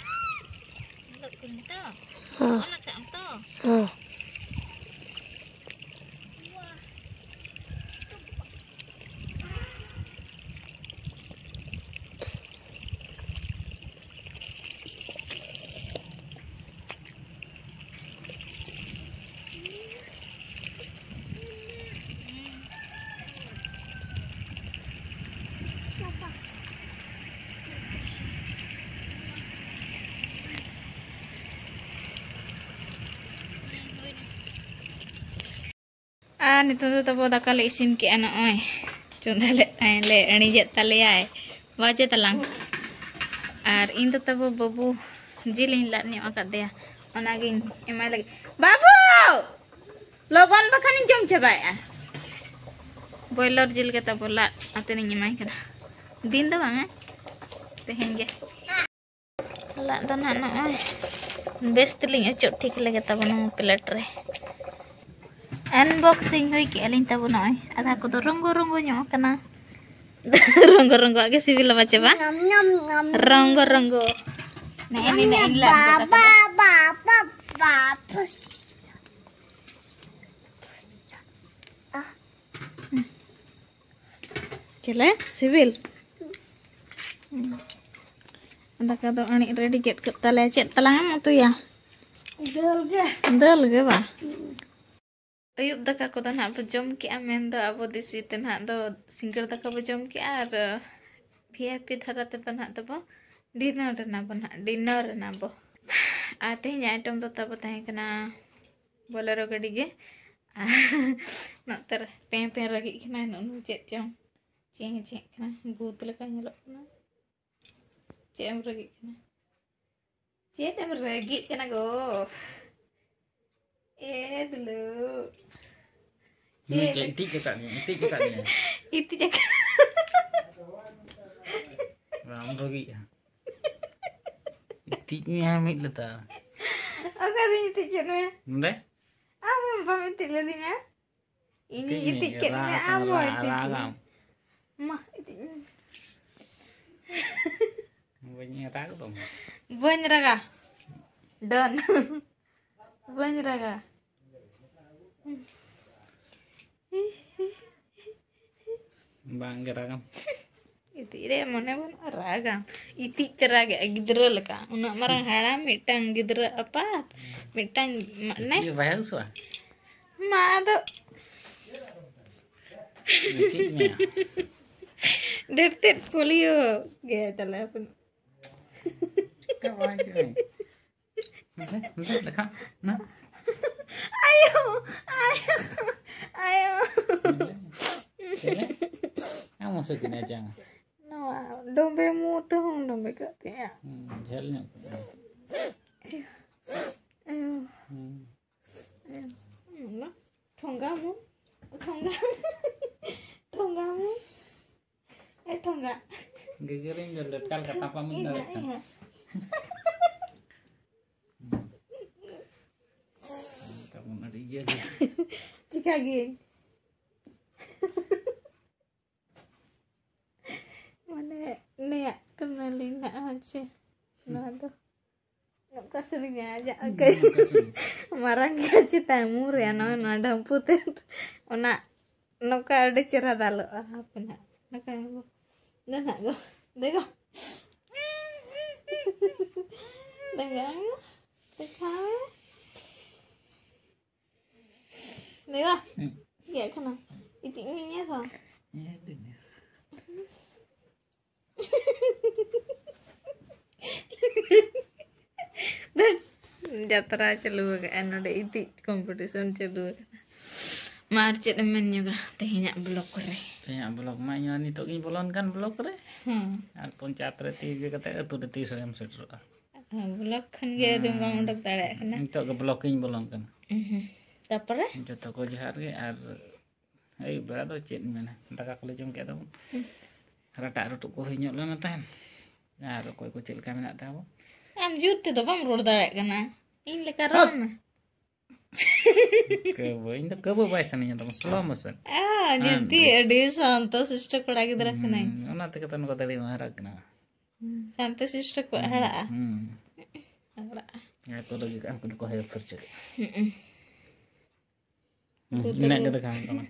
ᱧᱮᱞᱚᱜ ᱠᱟᱱᱟ ᱛᱚ? ᱦᱮᱸ᱾ ᱚᱞ ᱟᱠᱟᱫ ᱟᱢ ᱛᱚ? ᱦᱮᱸ᱾ ᱟᱨ ᱱᱤᱛᱚᱜ ᱫᱚ ᱛᱟᱵᱚ ᱫᱟᱠᱟ ᱞᱮ ᱤᱥᱤᱱ ᱠᱮᱜᱼᱟ, ᱱᱚᱜᱼᱚᱭ ᱪᱚᱸᱫᱟ ᱞᱮᱫ ᱛᱟᱦᱮᱸ ᱞᱮ, ᱟᱹᱬᱤᱡᱮᱫ ᱛᱟᱞᱮᱭᱟᱭ ᱵᱟᱡᱮ ᱛᱟᱞᱟᱝ᱾ ᱟᱨ ᱤᱧ ᱫᱚ ᱛᱟᱵᱚ ᱵᱟᱹᱵᱩ ᱡᱤᱞᱤᱧ ᱞᱟᱫ ᱧᱚᱜ ᱟᱠᱟᱫᱮᱭᱟ, ᱚᱱᱟᱜᱤᱧ ᱮᱢᱟᱭ ᱞᱟᱹᱜᱤᱫ᱾ ᱵᱟᱹᱵᱩ! ᱞᱚᱜᱚᱱ ᱵᱟᱠᱷᱟᱱᱤᱧ ᱡᱚᱢ ᱪᱟᱵᱟᱭᱮᱜᱼᱟ᱾ ᱵᱚᱭᱞᱟᱨ ᱡᱤᱞ ᱜᱮ ᱛᱟᱵᱚ ᱞᱟᱫ ᱟᱛᱮᱱᱤᱧ ᱮᱢᱟᱭ ᱠᱟᱱᱟ᱾ ᱫᱤᱱ ᱫᱚ ᱵᱟᱝᱟ, ᱛᱮᱦᱮᱧ ᱜᱮ᱾ ᱞᱟᱫ ᱫᱚ ᱱᱟᱦᱟᱜ ᱱᱚᱜᱼᱚᱭ ᱵᱮᱥ ᱛᱮᱞᱤᱧ ᱚᱪᱚᱜ ᱴᱷᱤᱠ ᱞᱮᱜᱮ ᱛᱟᱵᱚᱱᱟ ᱯᱞᱮᱴ ᱨᱮ᱾ ᱟᱱᱵᱚᱠᱥᱤᱝ ᱦᱩᱭ ᱠᱮᱜᱼᱟ ᱞᱤᱧ ᱛᱟᱵᱚ ᱱᱚᱜᱼᱚᱭ᱾ ᱟᱫᱷᱟ ᱠᱚᱫᱚ ᱨᱚᱝᱜᱚ ᱨᱚᱝᱜᱚ ᱧᱚᱜ ᱟᱠᱟᱱᱟ᱾ ᱨᱚᱝᱜᱚ ᱨᱚᱝᱜᱚ ᱟᱜ ᱜᱮ ᱥᱤᱵᱤᱞᱟ ᱵᱟᱪᱮ ᱵᱟ? ᱧᱟᱢ, ᱧᱟᱢ, ᱧᱟᱢ᱾ ᱨᱚᱝᱜᱚ ᱨᱚᱝᱜᱚ᱾ ᱱᱮᱜᱼᱮ ᱱᱤᱱᱟᱹᱜ ᱤᱧ ᱞᱟᱫ ᱜᱚᱫ ᱟᱠᱟᱫᱟ᱾ ᱵᱟ, ᱵᱟ, ᱵᱟ, ᱵᱟ, ᱵᱟ᱾ ᱪᱮᱞᱮ ᱥᱤᱵᱤᱞ? ᱫᱟᱠᱟ ᱫᱚ ᱟᱹᱬᱤᱡ ᱨᱮᱰᱤ ᱠᱮᱫ ᱠᱮᱫ ᱛᱟᱞᱮᱭᱟ᱾ ᱪᱮᱫ ᱛᱟᱞᱟᱝ ᱮᱢ ᱩᱛᱩᱭᱟ? ᱫᱟᱹᱞ ᱜᱮ᱾ ᱫᱟᱹᱞ ᱜᱮ ᱵᱟ? ᱟᱹᱭᱩᱵ ᱫᱟᱠᱟ ᱠᱚᱫᱚ ᱱᱟᱦᱟᱜ ᱵᱚ ᱡᱚᱢ ᱠᱮᱜᱼᱟ, ᱢᱮᱱᱫᱚ ᱟᱵᱚ ᱫᱮᱥᱤ ᱛᱮ ᱱᱟᱦᱟᱜ ᱫᱚ ᱥᱤᱸᱜᱟᱹᱲ ᱫᱟᱠᱟ ᱵᱚ ᱡᱚᱢ ᱠᱮᱜᱼᱟ, ᱟᱨ ᱵᱷᱤ ᱟᱭ ᱯᱤ ᱫᱷᱟᱨᱟ ᱛᱮᱫᱚ ᱱᱟᱦᱟᱜ ᱫᱚᱵᱚ ᱰᱤᱱᱟᱨ ᱮᱱᱟ ᱵᱚ ᱱᱟᱦᱟᱜ, ᱰᱤᱱᱟᱨ ᱮᱱᱟ ᱵᱚ᱾ ᱟᱨ ᱛᱮᱦᱮᱧᱟᱜ ᱟᱭᱴᱮᱢ ᱫᱚ ᱛᱟᱵᱚ ᱛᱟᱦᱮᱸ ᱠᱟᱱᱟ ᱵᱚᱞᱮᱨᱳ ᱜᱟᱹᱰᱤ ᱜᱮ᱾ ᱟᱨ ᱱᱚᱛᱮ ᱨᱮ ᱯᱮᱸ ᱯᱮᱸ ᱨᱟᱹᱜᱤᱜ ᱠᱟᱱᱟᱭ, ᱱᱚᱜᱼᱚ ᱱᱚᱣᱟ ᱪᱮᱫ ᱪᱚᱝ ᱪᱮᱸ ᱪᱮᱸ ᱠᱟᱱᱟ, ᱵᱷᱩᱛ ᱞᱮᱠᱟ ᱧᱮᱞᱚᱜ ᱠᱟᱱᱟ᱾ ᱪᱮᱫ ᱮᱢ ᱨᱟᱹᱜᱤᱜ ᱠᱟᱱᱟ? ᱪᱮᱫ ᱮᱢ ᱨᱟᱹᱜᱤᱜ ᱠᱟᱱᱟ ᱜᱚ? ᱮ ᱫᱩᱞᱩ᱾ ᱱᱩᱭ ᱪᱮᱫ? ᱪᱮᱫ ᱤᱛᱤᱡ ᱟᱠᱟᱫ ᱢᱮᱭᱟ, ᱤᱛᱤᱡ ᱟᱠᱟᱫ ᱢᱮᱭᱟ᱾ ᱤᱛᱤᱡ ᱟᱠᱟᱫ᱾ ᱵᱟᱢ ᱨᱟᱹᱜᱤᱜᱼᱟ᱾ ᱤᱛᱤᱡ ᱢᱮᱭᱟ ᱢᱤᱫ ᱞᱮᱛᱟᱲ᱾ ᱚᱠᱟᱨᱤᱧ ᱤᱛᱤᱡ ᱠᱮᱫ ᱢᱮᱭᱟ? ᱱᱚᱰᱮ? ᱟᱢ ᱵᱟᱢ ᱤᱛᱤᱡ ᱞᱮᱫᱤᱧᱟ᱾ ᱤᱧᱤᱧ ᱤᱛᱤᱡ ᱢᱮ, ᱤᱛᱤᱡ ᱠᱮᱫ ᱨᱟᱜ ᱢᱮᱭᱟ, ᱟᱢ ᱟᱢ, ᱦᱚᱸ ᱨᱟᱜ, ᱤᱛᱤᱡ ᱨᱟᱜ ᱢᱮ᱾ ᱟᱢ᱾ ᱢᱟ, ᱤᱛᱤᱡ ᱢᱮ᱾ ᱵᱟᱹᱧ ᱨᱟᱜᱽ ᱫᱚ᱾ ᱵᱟᱹᱧ ᱨᱟᱜᱟ᱾ ᱰᱟᱹᱱ᱾ ᱵᱟᱹᱧ ᱨᱟᱜᱟ᱾ ᱵᱟᱝ ᱜᱮ ᱨᱟᱜᱟᱢ᱾ ᱤᱛᱤᱡ ᱨᱮ ᱢᱚᱱᱮ ᱵᱟᱹᱱᱩᱜᱼᱟ, ᱨᱟᱜᱟᱢ᱾ ᱤᱛᱤᱡ ᱛᱮ ᱨᱟᱜᱮᱜᱼᱟ ᱜᱤᱫᱽᱨᱟᱹ ᱞᱮᱠᱟ᱾ ᱩᱱᱟᱹᱜ ᱢᱟᱨᱟᱝ ᱦᱟᱲᱟᱢ ᱢᱤᱫᱴᱟᱝ ᱜᱤᱫᱽᱨᱟᱹ ᱟᱯᱟᱛ, ᱢᱤᱫᱴᱟᱝ ᱢᱟᱱᱮ᱾ ᱤᱛᱤᱡ ᱵᱟᱭ ᱦᱩᱥᱩᱜᱼᱟ? ᱢᱟ ᱟᱫᱚ᱾ ᱤᱛᱤᱡ ᱢᱮᱭᱟ᱾ ᱰᱷᱮᱨ ᱛᱮᱫ ᱯᱳᱞᱤᱭᱳ ᱜᱮ ᱛᱟᱞᱮ ᱦᱚᱯᱚᱱ᱾ ᱪᱮᱠᱟ ᱵᱟᱭ ᱦᱤᱡᱩᱜᱼᱟ? ᱱᱚᱛᱮ, ᱱᱚᱛᱮ ᱫᱮᱠᱷᱟ, ᱱᱟ᱾ ᱟᱭᱳ, ᱟᱭᱳ᱾ ᱥᱟᱹᱠᱤᱱᱟ ᱡᱟᱝ᱾ ᱱᱚᱣᱟ ᱰᱚᱢᱵᱮ ᱢᱩ ᱛᱮᱦᱚᱸ ᱰᱚᱢᱵᱮ ᱠᱟᱜ ᱛᱤᱧᱟ᱾ ᱦᱩᱸ, ᱡᱷᱟᱹᱞ ᱧᱚᱜ ᱠᱟᱜᱼᱟ᱾ ᱟᱭᱳ, ᱦᱩᱸ᱾ ᱟᱭᱳ, ᱚᱱᱟ ᱴᱷᱚᱸᱜᱟ ᱢᱩ, ᱴᱷᱚᱸᱜᱟ, ᱴᱷᱚᱸᱜᱟ ᱢᱩ, ᱮ ᱴᱷᱚᱸᱜᱟ᱾ ᱜᱮᱜᱮᱨᱤᱧ ᱫᱚ ᱞᱮᱴᱠᱟ ᱞᱮᱠᱟ ᱛᱟᱯᱟᱢᱤᱧ ᱤᱧ ᱫᱟᱲᱮᱭᱟᱜ ᱦᱟᱸᱜ, ᱤᱧ ᱠᱟᱱᱟ᱾ ᱦᱟᱸᱜ᱾ ᱛᱟᱵᱚᱱ ᱟᱹᱰᱤ ᱤᱭᱟᱹ ᱜᱮᱭᱟ᱾ ᱪᱤᱠᱟ ᱜᱤᱭᱟᱹᱧ? ᱢᱟᱱᱮ ᱱᱮᱭᱟᱜ ᱠᱟᱱᱟᱞᱤᱧ ᱱᱟᱜ, ᱦᱮᱸ ᱪᱮ? ᱱᱚᱣᱟ ᱫᱚ ᱱᱚᱝᱠᱟ ᱥᱮᱨᱮᱧᱟ ᱟᱡᱟᱜ ᱦᱩᱸ, ᱠᱟᱹᱡ ᱱᱚᱝᱠᱟ ᱥᱮᱨᱮᱧ᱾ ᱢᱟᱨᱟᱝ ᱜᱮᱭᱟ ᱪᱮᱛᱟᱱ ᱢᱩ ᱨᱮ, ᱱᱚᱣᱟ, ᱱᱚᱣᱟ ᱰᱷᱟᱢᱯᱩ ᱛᱮ ᱚᱱᱟ ᱱᱚᱝᱠᱟ ᱟᱹᱰᱤ ᱪᱮᱦᱨᱟ ᱫᱟᱞᱚᱜᱼᱟ᱾ ᱦᱟᱯᱮ ᱱᱟᱜ, ᱱᱚᱝᱠᱟ ᱜᱮ᱾ ᱫᱮ ᱱᱟᱜ ᱜᱚ, ᱫᱮ ᱜᱚ᱾ ᱫᱮ ᱜᱚ, ᱫᱮᱠᱷᱟᱣ ᱢᱮ᱾ ᱫᱮ ᱜᱚ᱾ ᱦᱩᱸ᱾ ᱪᱮᱫ ᱠᱟᱱᱟ? ᱤᱛᱤᱡ ᱢᱮ ᱧᱮᱞ ᱥᱮ ᱵᱟᱝ? ᱧᱮᱞ ᱫᱤᱧ᱾ ᱫᱷᱟᱹᱴ, ᱡᱟᱛᱨᱟ ᱪᱟᱹᱞᱩ ᱟᱠᱟᱫᱼᱟ ᱱᱚᱰᱮ, ᱤᱛᱤᱡ ᱠᱚᱢᱯᱤᱴᱤᱥᱚᱱ ᱪᱟᱹᱞᱩ ᱟᱠᱟᱱᱟ᱾ ᱢᱟ ᱟᱨ ᱪᱮᱫ ᱮᱢ ᱢᱮᱱ ᱧᱚᱜᱟ ᱛᱮᱦᱮᱧᱟᱜ ᱵᱞᱚᱜ ᱨᱮ? ᱛᱮᱦᱮᱧᱟᱜ ᱵᱞᱚᱜ ᱢᱟ ᱤᱧ ᱦᱚᱸ ᱱᱤᱛᱚᱜ ᱜᱤᱧ ᱵᱚᱞᱚᱱ ᱠᱟᱱ ᱵᱞᱚᱜ ᱨᱮ᱾ ᱦᱮᱸ᱾ ᱟᱨ ᱯᱚᱧᱪᱟᱭᱮᱛ ᱨᱮ ᱛᱤ ᱤᱭᱟᱹ ᱠᱟᱛᱮ ᱟᱹᱛᱩ ᱨᱮ ᱛᱤᱥ ᱨᱮᱢ ᱥᱮᱴᱮᱨᱚᱜᱼᱟ? ᱦᱮᱸ, ᱵᱞᱚᱜ ᱠᱷᱚᱱ ᱜᱮ ᱟᱹᱰᱤ ᱵᱟᱢ ᱩᱰᱩᱠ ᱫᱟᱲᱮᱭᱟᱜ ᱠᱟᱱᱟ᱾ ᱱᱤᱛᱚᱜ ᱜᱮ ᱵᱞᱚᱜ ᱤᱧ ᱵᱚᱞᱚᱱ ᱠᱟᱱᱟ᱾ ᱩᱦᱩᱸ᱾ ᱛᱟᱯᱚᱨᱮ? ᱡᱚᱛᱚ ᱠᱚ ᱡᱚᱦᱟᱨ ᱜᱮ᱾ ᱟᱨ ᱟᱹᱭᱩᱵ ᱵᱮᱲᱟ ᱫᱚ ᱪᱮᱫ ᱤᱧ ᱢᱮᱱᱟ, ᱫᱟᱠᱟ ᱠᱚᱞᱮ ᱡᱚᱢ ᱠᱮᱫ ᱛᱟᱵᱚᱱ, ᱨᱟᱴᱟᱜ ᱨᱩᱴᱩᱜ ᱠᱚ ᱦᱩᱭ ᱧᱚᱜ ᱞᱮᱱᱟ ᱛᱟᱦᱮᱱ᱾ ᱟᱨ ᱚᱠᱚᱭ ᱠᱚ ᱪᱮᱫ ᱞᱮᱠᱟ ᱢᱮᱱᱟᱜ ᱛᱟᱵᱚᱱ? ᱟᱢ ᱡᱳᱨ ᱛᱮᱫᱚ ᱵᱟᱢ ᱨᱚᱲ ᱫᱟᱲᱮᱭᱟᱜ ᱠᱟᱱᱟ, ᱤᱧ ᱞᱮᱠᱟ ᱨᱚᱲ ᱢᱮ᱾ ᱠᱟᱹᱵᱟᱹ, ᱤᱧ ᱫᱚ ᱠᱟᱹᱵᱟᱹ ᱵᱟᱭ ᱥᱟᱱᱟᱧᱟ ᱛᱟᱢᱟ, slow motion᱾ ᱟ, ᱡᱩᱫᱤ ᱟᱹᱰᱤ ᱥᱟᱱᱛᱚ ᱥᱤᱥᱴᱚ ᱠᱚᱲᱟ ᱜᱤᱫᱽᱨᱟᱹ ᱠᱟᱱᱟᱹᱧ᱾ ᱦᱩᱸ, ᱚᱱᱟ ᱛᱮᱜᱮ ᱛᱚ ᱱᱚᱝᱠᱟ ᱫᱟᱲᱮ ᱢᱟ ᱦᱟᱨᱟᱜ ᱠᱟᱱᱟ᱾ ᱥᱟᱱᱛᱚ ᱥᱤᱥᱴᱚ ᱠᱚ ᱦᱟᱨᱟᱜᱼᱟ᱾ ᱦᱩᱸ᱾ ᱦᱟᱨᱟᱜᱼᱟ᱾ ᱟᱨ ᱠᱚ ᱞᱟᱹᱜᱤᱫ ᱩᱱᱠᱩ ᱫᱚᱠᱚ ᱦᱮᱡ ᱩᱛᱟᱹᱨ ᱪᱟᱞᱟᱜᱼᱟ᱾ ᱦᱩᱸ᱾ ᱦᱩᱸ, ᱤᱱᱟᱹᱜ ᱜᱮ ᱫᱮᱠᱷᱟᱣ ᱦᱩᱭᱩᱜ ᱛᱟᱢᱟ᱾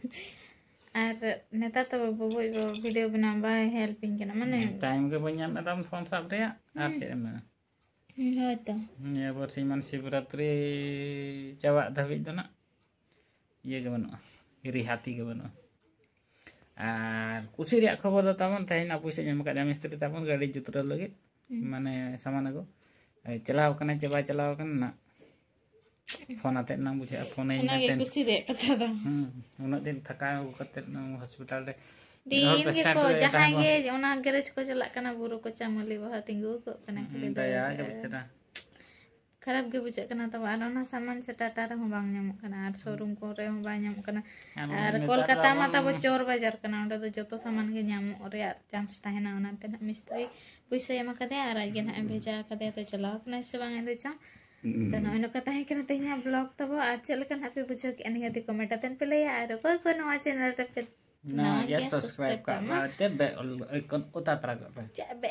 ᱟᱨ ᱱᱮᱛᱟᱨ ᱛᱚ ᱵᱟᱹᱵᱩ ᱵᱟᱹᱵᱩ ᱵᱷᱤᱰᱤᱭᱳ ᱵᱮᱱᱟᱣ ᱵᱟᱭ ᱦᱮᱞᱯᱤᱧ ᱠᱟᱱᱟ, ᱢᱟᱱᱮ᱾ ᱴᱟᱭᱤᱢ ᱜᱮ ᱵᱟᱹᱧ ᱧᱟᱢ ᱮᱫᱟ ᱯᱷᱳᱱ ᱥᱟᱵ ᱨᱮᱭᱟᱜ, ᱟᱨ ᱪᱮᱫ ᱮᱢ ᱢᱮᱱᱟ? ᱦᱩᱸ, ᱦᱳᱭ ᱛᱚ᱾ ᱱᱤᱭᱟᱹ ᱵᱟᱨᱥᱤᱧ ᱢᱟᱱ ᱥᱤᱵᱨᱟᱛᱨᱤ ᱪᱟᱵᱟᱜ ᱫᱷᱟᱹᱵᱤᱡ ᱫᱚ ᱱᱟᱜ ᱤᱭᱟᱹ ᱜᱮ ᱵᱟᱹᱱᱩᱜᱼᱟ, ᱨᱤᱦᱟᱛᱤ ᱜᱮ ᱵᱟᱹᱱᱩᱜᱼᱟ᱾ ᱟᱨ ᱠᱩᱥᱤ ᱨᱮᱭᱟᱜ ᱠᱷᱚᱵᱚᱨ ᱫᱚ ᱛᱟᱵᱚᱱ, ᱛᱮᱦᱮᱧ ᱱᱟᱜ ᱯᱩᱭᱥᱟᱹᱧ ᱮᱢ ᱟᱠᱟᱫ ᱢᱤᱥᱛᱨᱤ ᱛᱟᱵᱚᱱ ᱜᱟᱹᱰᱤ ᱡᱩᱛᱨᱟᱹᱣ ᱞᱟᱹᱜᱤᱫ, ᱢᱟᱱᱮ ᱥᱟᱢᱟᱱ ᱟᱹᱜᱩ᱾ ᱮ, ᱪᱟᱞᱟᱣ ᱠᱟᱱᱟᱭ ᱪᱮ ᱵᱟᱭ ᱪᱟᱞᱟᱣ ᱠᱟᱱᱟ ᱱᱟᱜ, ᱯᱷᱳᱱ ᱟᱛᱮᱫ ᱱᱟᱝ ᱵᱩᱡᱷᱟᱹᱜᱼᱟ, ᱯᱷᱳᱱ ᱟᱹᱧ ᱚᱱᱟᱜᱮ ᱢᱮᱛᱟᱭ᱾ ᱠᱩᱥᱤ ᱨᱮᱭᱟᱜ ᱠᱟᱛᱷᱟ ᱫᱚ᱾ ᱦᱩᱸ, ᱩᱱᱟᱹᱜ ᱫᱤᱱ ᱛᱷᱟᱠᱟ ᱟᱹᱜᱩ ᱠᱟᱛᱮᱫ ᱱᱟᱝ ᱦᱚᱥᱯᱤᱴᱟᱞ ᱨᱮ ᱫᱤᱱ ᱜᱮᱠᱚ ᱡᱟᱦᱟᱸᱭ ᱜᱮ ᱚᱱᱟ ᱜᱮᱨᱮᱡᱽ ᱠᱚ ᱪᱟᱞᱟᱜ ᱠᱟᱱᱟ, ᱵᱩᱨᱩ ᱠᱚᱪᱟ ᱢᱟᱹᱞᱤ ᱵᱟᱦᱟ ᱛᱤᱸᱜᱩ ᱠᱚᱜ ᱠᱟᱱᱟ ᱠᱷᱟᱹᱞᱤ ᱫᱟᱭᱟ ᱜᱮ ᱵᱮᱪᱟᱨᱟ᱾ ᱠᱷᱟᱨᱟᱯ ᱜᱮ ᱵᱩᱡᱷᱟᱹᱜ ᱠᱟᱱᱟ ᱛᱟᱵᱚ᱾ ᱟᱨ ᱚᱱᱟ ᱥᱟᱢᱟᱱ ᱥᱮ ᱴᱟᱴᱟ ᱨᱮᱦᱚᱸ ᱵᱟᱝ ᱧᱟᱢᱚᱜ ᱠᱟᱱᱟ, ᱟᱨ ᱥᱳᱨᱩᱢ ᱠᱚᱨᱮ ᱦᱚᱸ ᱵᱟᱭ ᱧᱟᱢᱚᱜ ᱠᱟᱱᱟ᱾ ᱟᱨ ᱠᱳᱞᱠᱟᱛᱟ ᱢᱟ ᱛᱟᱵᱚ ᱪᱚᱨ ᱵᱟᱡᱟᱨ ᱠᱟᱱᱟ, ᱚᱸᱰᱮ ᱫᱚ ᱡᱚᱛᱚ ᱥᱟᱢᱟᱱ ᱜᱮ ᱧᱟᱢᱚᱜ ᱨᱮᱭᱟᱜ ᱪᱟᱱᱥ ᱛᱟᱦᱮᱱᱟ᱾ ᱚᱱᱟᱛᱮ ᱱᱟᱦᱟᱜ ᱢᱤᱥᱛᱨᱤ ᱯᱩᱭᱥᱟᱹᱭ ᱮᱢ ᱟᱠᱟᱫᱮᱭᱟ ᱟᱨ ᱟᱡ ᱜᱮ ᱱᱟᱦᱟᱜ ᱮ ᱵᱷᱮᱡᱟ ᱟᱠᱟᱫᱮᱭᱟ᱾ ᱛᱚ ᱪᱟᱞᱟᱣ ᱠᱟᱱᱟᱭ ᱥᱮ ᱵᱟᱝ ᱮᱱ ᱨᱮᱪᱚᱝ? ᱛᱚ ᱱᱚᱜᱼᱚᱭ ᱱᱚᱝᱠᱟ ᱛᱟᱦᱮᱸ ᱠᱟᱱᱟ ᱛᱮᱦᱮᱧᱟᱜ ᱵᱞᱚᱜ ᱛᱟᱵᱚ᱾ ᱟᱨ ᱪᱮᱫ ᱞᱮᱠᱟ ᱱᱟᱦᱟᱜ ᱯᱮ ᱵᱩᱡᱷᱟᱹᱣ ᱠᱮᱫᱼᱟ ᱱᱤᱦᱟᱹᱛ ᱠᱚᱢᱮᱱᱴ ᱟᱛᱮᱱ ᱯᱮ ᱞᱟᱹᱭᱟ᱾ ᱟᱨ ᱚᱠᱚᱭ ᱠᱚ ᱱᱚᱣᱟ ᱪᱮᱱᱮᱞ ᱨᱮᱯᱮ ᱱᱟᱣᱟ ᱜᱮᱭᱟ, ᱥᱟᱵᱥᱠᱨᱟᱭᱤᱵ ᱠᱟᱜ ᱢᱟ᱾ ᱛᱮ ᱵᱮᱞ ᱟᱭᱠᱚᱱ ᱚᱛᱟ ᱛᱚᱨᱟ ᱠᱟᱜ ᱯᱮ᱾ ᱪᱮᱫ ᱵᱮ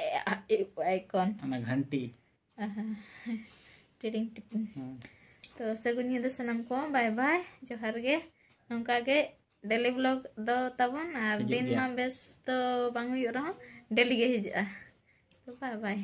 ᱟᱭᱠᱚᱱ? ᱚᱱᱟ ᱜᱷᱟᱱᱴᱤ᱾ ᱟᱦᱟ᱾ ᱴᱤᱲᱤᱝ ᱴᱤᱯᱤᱝ᱾ ᱦᱩᱸ᱾ ᱛᱚ ᱥᱟᱹᱜᱩᱱ ᱧᱤᱫᱟᱹ ᱥᱟᱱᱟᱢ ᱠᱚ, ᱵᱟᱭ ᱵᱟᱭ, ᱡᱚᱦᱟᱨ ᱜᱮ᱾ ᱱᱚᱝᱠᱟ ᱜᱮ ᱰᱮᱞᱤ ᱵᱞᱚᱜ ᱫᱚ ᱛᱟᱵᱚᱱ, ᱟᱨ ᱦᱤᱡᱩᱜ ᱫᱤᱱ ᱜᱮᱭᱟ᱾ ᱢᱟ ᱵᱮᱥ ᱫᱚ ᱵᱟᱝ ᱦᱩᱭᱩᱜ ᱨᱮᱦᱚᱸ ᱰᱮᱞᱤ ᱜᱮ ᱦᱤᱡᱩᱜᱼᱟ᱾ ᱛᱚ ᱵᱟᱭ ᱵᱟᱭ᱾